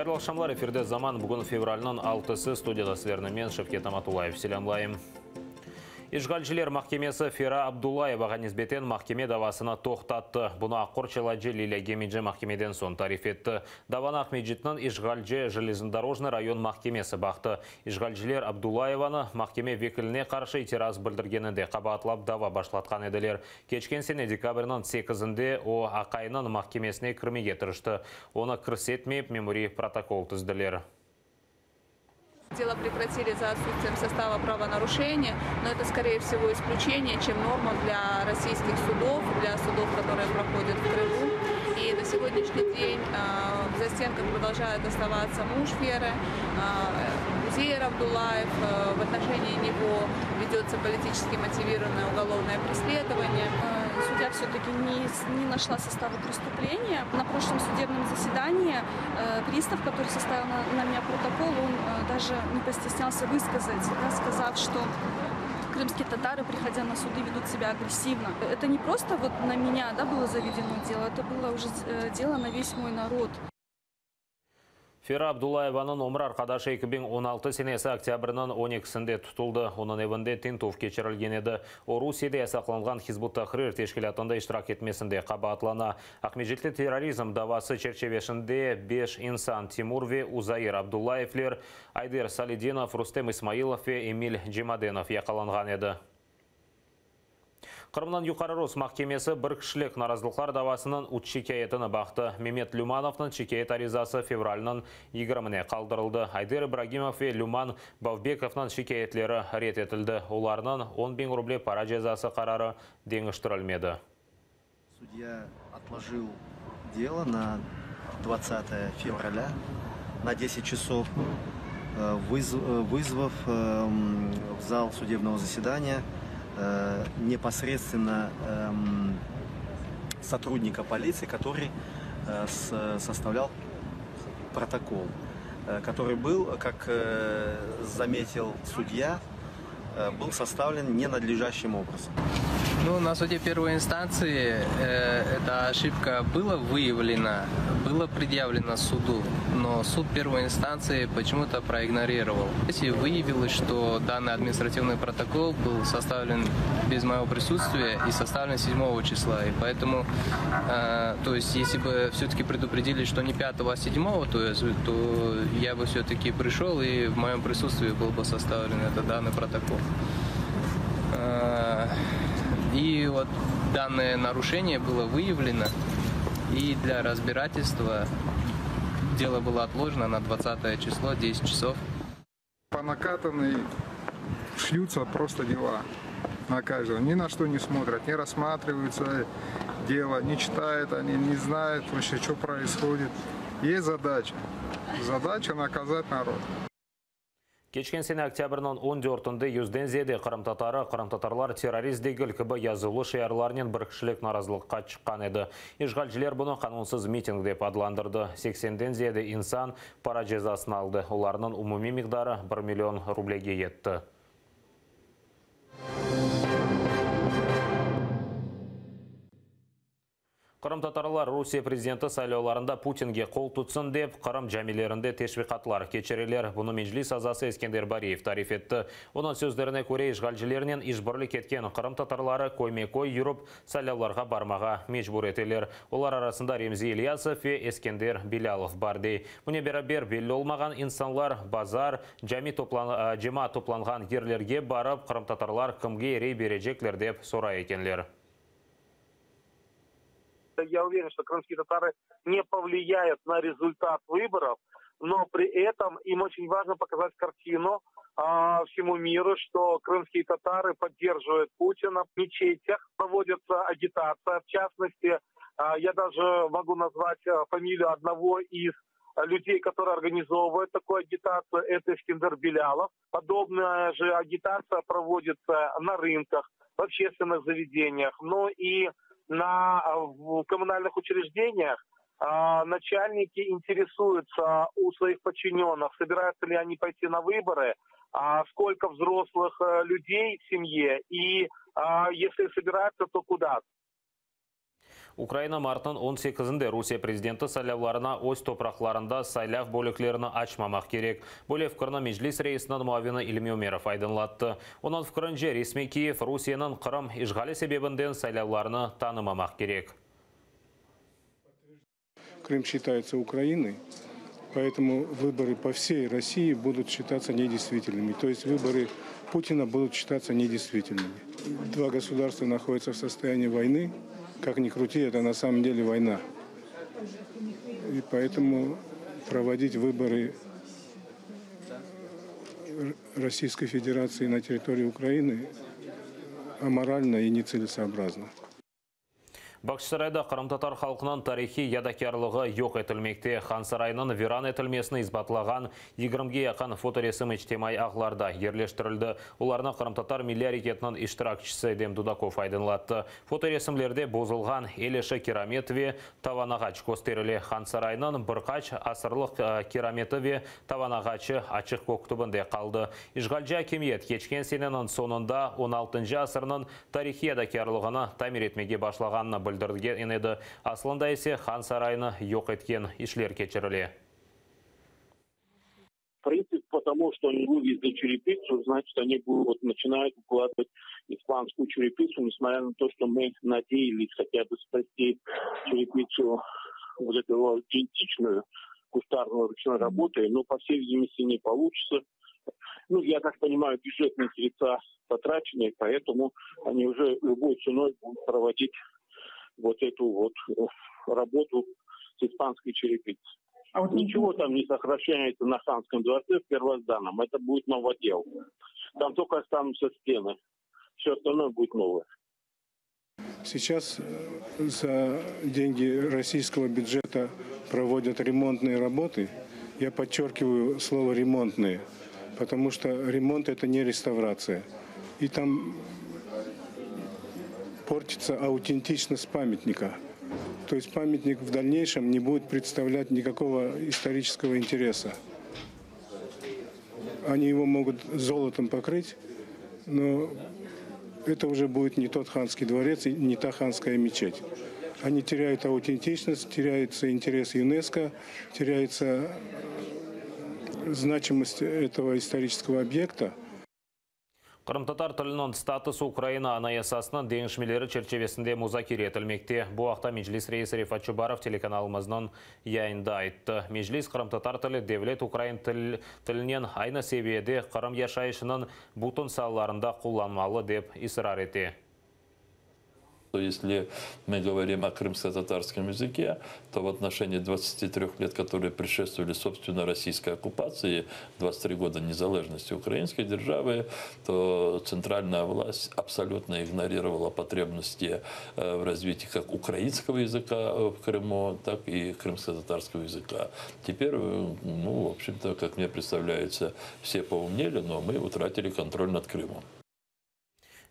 Hayırlı aqşamlar, efirde Zaman, bugün fevralniñ altısı, studiyada sizlerni men, Şevket Amatullayev, selâmlayım. İşğalciler mahkemesi Fera Abdullayevağa nisbeten mahkeme davasını toqtattı. Bunı aq qorçalayıcı Lilâ Gemeci mahkemeden soñ tarif etti. Davanı Aqmescitniñ işğalci Jelezndorojnıy rayon mahkemesi baqtı. İşğalciler Abdullayevanı mahkeme vekiline qarşı itiraz bildirgeninde qabaatlap dava başlatqan ediler. Keçken sene dekabrniñ sekizinde o, aqayınıñ mahkemesine kirmege tırıştı. Onı kirsetmeyip, memuriy protokol tizdiler. Дело прекратили за отсутствием состава правонарушения, но это, скорее всего, исключение, чем норма для российских судов, для судов, которые проходят в Крыму. И на сегодняшний день в застенках продолжает оставаться муж Феры, Узеир Абдуллаев. В отношении него ведется политически мотивированное уголовное преследование. Судья все-таки не, не нашла состава преступления. На прошлом судебном заседании пристав, который составил на, на меня протокол, он даже не постеснялся высказать, да, сказав, что крымские татары, приходя на суды, ведут себя агрессивно. Это не просто вот на меня да, было заведено дело, это было уже дело на весь мой народ. Fera Abdullayevanıñ ömür arqadaşı 2016 senesi oktâbrniñ 12-sinde tutuldı. Onıñ evinde tintüv keçirilgen edi. O, Rusiyede yasaqlanğan Hizb ut-Tahrir teşkilâtında iştirak etmesinde qabaatlana. Aqmescitte terrorizm davası çerçivesinde beş insan, Timur ve Uzair Abdullayevler, Ayder Saledinov, Rustem İsmailov ve Emil Cemadenov yaqalanğan edi. Qırımnıñ Yuqarı Rus mahkemesi bir kişilik narazılıqlar davasınıñ üç şikâyetini baqtı. Memet Lümanovnıñ şikâyet arizası fevralniñ yigirmine qaldırıldı. Ayder İbragimov ve Lüman Bavbekovnıñ şikâyetleri red etildi. Olarnıñ 10.000 ruble para cezası qararı deñiştirilmedi. Судья отложил дело на 20 февраля на 10 часов, вызвав в зал судебного заседания непосредственно сотрудника полиции, который составлял протокол, который был, как заметил судья, был составлен ненадлежащим образом. Ну, на суде первой инстанции эта ошибка была выявлена, было предъявлено суду, но суд первой инстанции почему-то проигнорировал. И выявилось, что данный административный протокол был составлен без моего присутствия и составлен 7 числа. И поэтому, то есть, если бы все-таки предупредили, что не 5, а 7, то, есть, то я бы все-таки пришел и в моем присутствии был бы составлен этот данный протокол. И вот данное нарушение было выявлено, и для разбирательства дело было отложено на 20 число, 10 часов. По накатанной шьются просто дела на каждого. Ни на что не смотрят, не рассматриваются дела, не читают они, не знают вообще, что происходит. Есть задача. Задача наказать народ. Keçken sene oktâbrniñ 14-ünde yüzden ziyade qırımtatarı Qırımtatarlar terrorist degil kibi yazuvlı şiarlarnen bir kişilik narazılıqqa çıqqan edi. İşğalciler bunı qanunsız miting dep adlandırdı. 80-den ziyade insan para cezasını aldı. Olarnıñ umumiy miqdarı 1 million rublege yetti. Qırımtatarlar Rusiye prezidenti saylavlarında Putinge qol tutsın dep, Qırım camilerinde teşviqatlar keçireler. Bunı Meclis azası Eskender Bariyev tarif etti. Onıñ sözlerine köre, işğalcilernen işbirlik etken qırımtatarları köyme-köy yürip, saylavlarğa barmağa mecbur eteler. Olar arasında Remzi İlyasov ve Eskender Bilâlov bar, dey. Bunen beraber, belli olmağan insanlar bazar, cami cemaat toplanğan yerlerge barıp, qırımtatarlar kimge rey berecekler dep soray ekenler. Я уверен, что крымские татары не повлияют на результат выборов, но при этом им очень важно показать картину всему миру, что крымские татары поддерживают Путина. В мечетях проводится агитация. В частности, я даже могу назвать фамилию одного из людей, которые организовывают такую агитацию, это Эскендер Белялов. Подобная же агитация проводится на рынках, в общественных заведениях, но и на, в коммунальных учреждениях начальники интересуются у своих подчиненных, собираются ли они пойти на выборы, сколько взрослых людей в семье и если собираются, то куда. Ukraina martnıñ on sekizinde Rusiye prezidenti saylavlarına öz topraqlarında saylav bölüklerini açmamaq kerek. Böyle fikirni Meclis reisiniñ muavini İlmi Ümerov aydınlattı. Onıñ fikirince, resmiy Kiyev Rusiyeniñ Qırım işğali sebebinden saylavlarnı tanımamaq kerek. Крым считается Украиной, поэтому выборы по всей России будут считаться недействительными. То есть выборы Путина будут считаться недействительными. Два государства находятся в состоянии войны. Как ни крути, это на самом деле война. И поэтому проводить выборы Российской Федерации на территории Украины аморально и нецелесообразно. Bağçasarayda qırımtatar halqınıñ tarihiy yadikârlığı yoq etilmekte. Han sarayınıñ viran etilmesini isbatlağan yigirmige yaqın fotoresim içtimaiy ağlarda yerleştirildi. Olarnı qırımtatar milliy areketiniñ iştirakçisi Edem Dudakov aydınlattı. Fotoresimlerde bozulğan el işi kiramet ve tavanağaç kösterile. Han sarayınıñ bir qaç asırlıq kirameti ve tavanağaçı açıq kök tübünde qaldı. İşğalci akimiyet keçken seneniñ soñunda on altıncı asırnıñ tarihiy yadikârlığını tamir etmege başlağanını bildirgen edi. Aslında ise Han sarayını yoq etken işler keçirile. Принцип потому, что они вывезли черепицу, значит, они будут начинают укладывать испанскую черепицу, несмотря на то, что мы надеялись хотя бы спасти черепицу вот эту аутентичную кустарную ручной работы, но, по всей видимости, не получится. Ну, я так понимаю, бюджетные средства потрачены, поэтому они уже любой ценой будут проводить вот эту вот э, работу с испанской черепицей. А вот ничего там не сокращается на Ханском дворце в первозданном. Это будет новодел. Там только останутся стены. Все остальное будет новое. Сейчас э, за деньги российского бюджета проводят ремонтные работы. Я подчеркиваю слово «ремонтные», потому что ремонт – это не реставрация. И там портится аутентичность памятника. То есть памятник в дальнейшем не будет представлять никакого исторического интереса. Они его могут золотом покрыть, но это уже будет не тот ханский дворец и не та ханская мечеть. Они теряют аутентичность, теряется интерес ЮНЕСКО, теряется значимость этого исторического объекта. Qırımtatar tiliniñ statusı Ukraina Anayasasınıñ deñişmeleri çerçivesinde muzakere etilmekte. Bu aqta Meclis reisi Refat Çubarov telekanalımıznıñ yayınında ayttı. Meclis qırımtatar tili devlet ukrain tilinen aynı seviyede Qırım yaşayışınıñ bütün saalarında qullanmalı, dep israr ete. Если мы говорим о крымско-татарском языке, то в отношении 23 лет, которые предшествовали, собственно, российской оккупации, 23 года незалежности украинской державы, то центральная власть абсолютно игнорировала потребности э, в развитии как украинского языка в Крыму, так и крымско-татарского языка. Теперь, э, ну, в общем-то, как мне представляется, все поумнели, но мы утратили контроль над Крымом.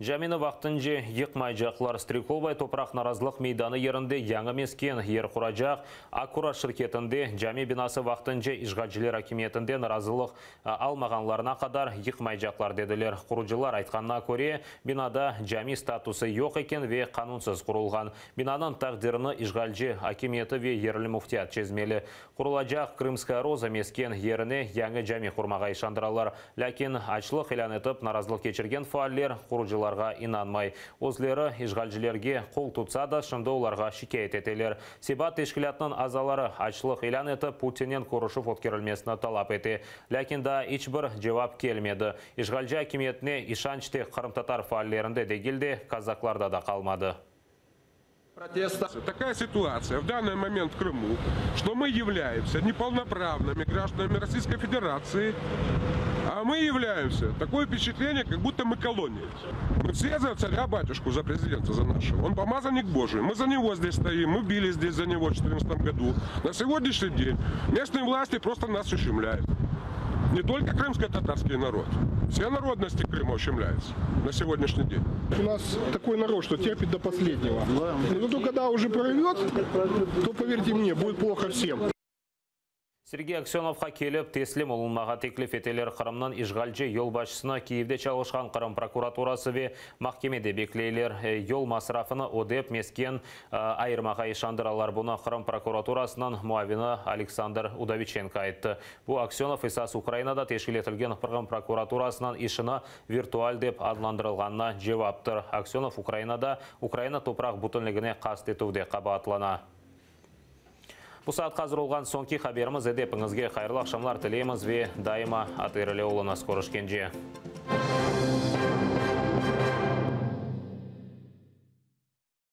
Camini vaqtınca yıqmaycaqlar. Strelkovaya topraq narazılıq meydanı yerinde yañı mesken yer quracaq. Akura şirketinde cami binası vaqtınca işğalciler akimiyetinden razılıq almağanlarına qadar yıqmaycaqlar, dediler. Qurucılar aytqanına köre, binada cami statusı yoq eken ve qanunsız qurulğan. Binanıñ taqdirini işğalci akimiyeti ve yerli müftiyat çezmeli. Qurulacaq Krımskaya roza mesken yerine yañı cami qurmağa işandıralar. Lâkin açlıq ilân etip narazılıq keçirgen faaller qurucılarğa inanmay. Özleri işğalcilerge qol tutsa da, şimdi olarğa şikâyet eteler. Sebat teşkilâtınıñ azaları açlıq ilân etip, Putinnen körüşüv ötkerilmesini talap ete. Lâkin daa iç bir cevap kelmedi. İşğalci akimiyetine işanç tek qırımtatar faallerinde degil de, kazaklarda da qalmadı. Такая ситуация в данный момент в Крыму, что мы являемся неполноправными гражданами Российской Федерации, а мы являемся, такое впечатление, как будто мы колония. Мы все за царя-батюшку, за президента, за нашего. Он помазанник Божий. Мы за него здесь стоим, мы били здесь за него в 2014 году. На сегодняшний день местные власти просто нас ущемляют. Не только крымско-татарский народ, все народности Крыма ущемляются на сегодняшний день. У нас такой народ, что терпит до последнего. Но то, когда уже прорвет, то, поверьте мне, будет плохо всем. Sergey Aksönovqa kelip teslim olunmağa teklif eteler. Qırımnıñ işğalci yolbaşçısını Kiyevde çalışqan Qırım prokuraturası ve mahkemede bekleyler. Yol masrafını ödep, mesken ayırmağa işandıralar. Bunı Qırım prokuraturasınıñ muavini Aleksandr Udoviçenko ayttı. Bu, Aksönov esas Ukrainada teşkil etilgen Qırım prokuraturasınıñ işini virtual dep adlandırılğanına cevaptır. Aksönov Ukrainada Ukraina topraq bütünligine qast etüvde qabaatlana. Bu saatqa azır olğan soñki haberimiz edi. Epiñizge hayırlı aqşamlar tileymiz ve daima ATR ile oluñız. Körüşkence.